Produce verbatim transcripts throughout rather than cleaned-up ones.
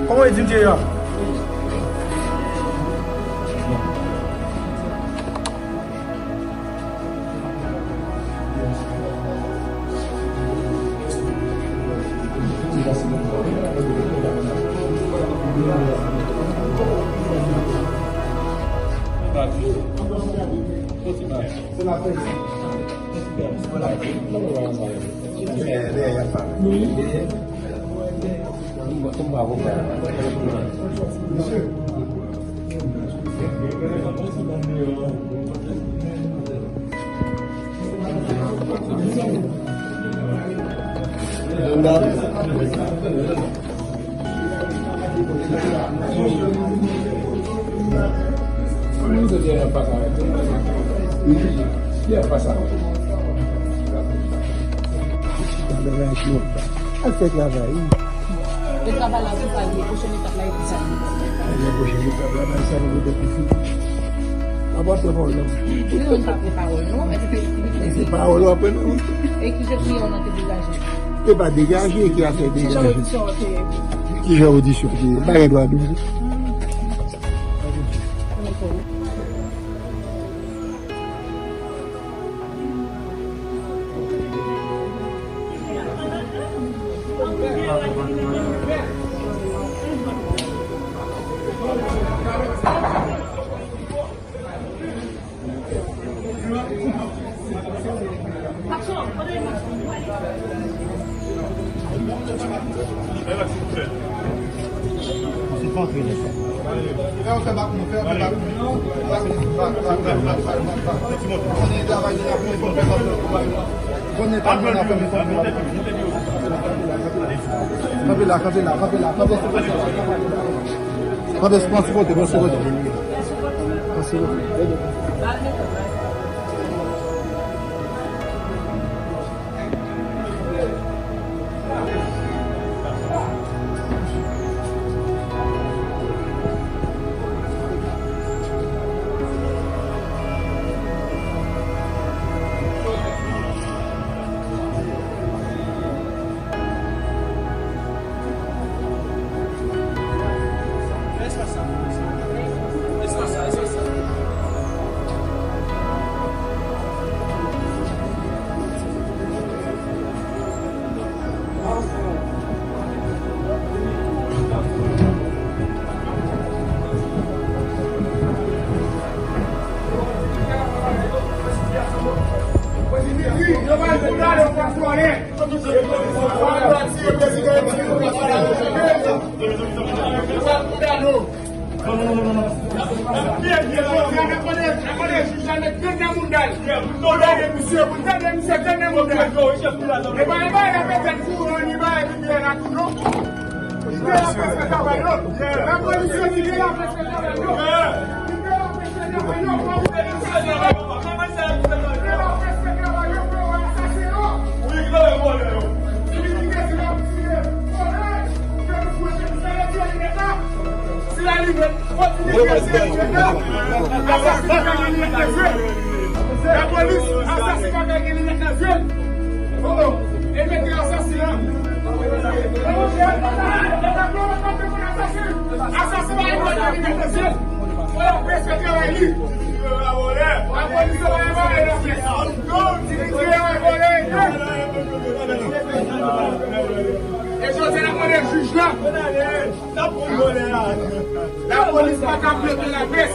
Kòman w ye, Didier, ya? Al fè travay. E travay la, se sa l ye. Pwochèn etap la, e ki sa l ye? Ebyen, pwochèn etap la, bay sa nou pote pou fini. Apa pran pawòl la. Li menm pa pran pawòl, non. Epi, se pawòl w ap pran, non. E ki jan kliyan w nan te degaje? E pa degaje, ki afè degaje? Ki jan odisyon an te ye? Ki jan odisyon te ye? Pa gen dwa di. Kanpe la, kanpe la, kanpe la, kanpe sou kote. Kanpe, pran sou kote, pran sou kote. Pran sou kote. Lapolis, asasen pa ka gen linèt nan zye l. Oh, oh. E mete asasen an. Asasen pa gen dwa gen linèt nan zye l. Fò yo prese travay li. Lapolis yo pa gen dwa gen linèt nan zye l. Ti nèg yo vole. E jodi a n ap mande jij la. Lapolis pa ka bloke laprès.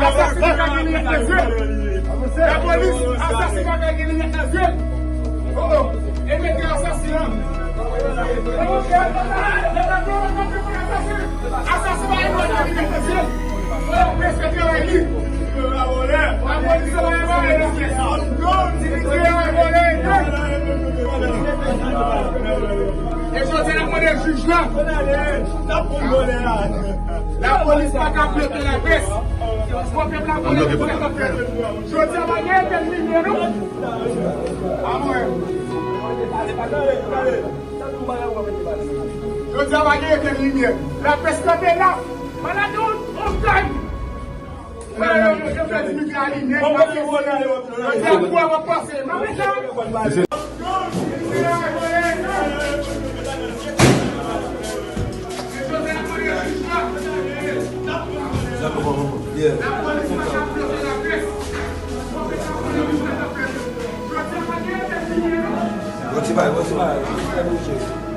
Asasen pa ka gen linèt nan zye l. Lapolis, asasen pa ka gen linèt nan zye l. Oh, oh. E mete asasen an. Asasen pa ka gen linèt nan zye l. Lapolis travay li. Lapolis travay li. E jodi a, n ap mande jij la. Lapolis pa ka bloke lapès. Jodi a pa gen etèn limyè, non? Amwen. Jodi a pa gen etèn limyè. Laprès kanpe la. Malad on, on kay. Yo, yo, yo, yo fè Dimitri alimen. Jodi a kou a w ap pase. Mwen sa. Yeah. Bon, ti bagay, bon, ti bagay.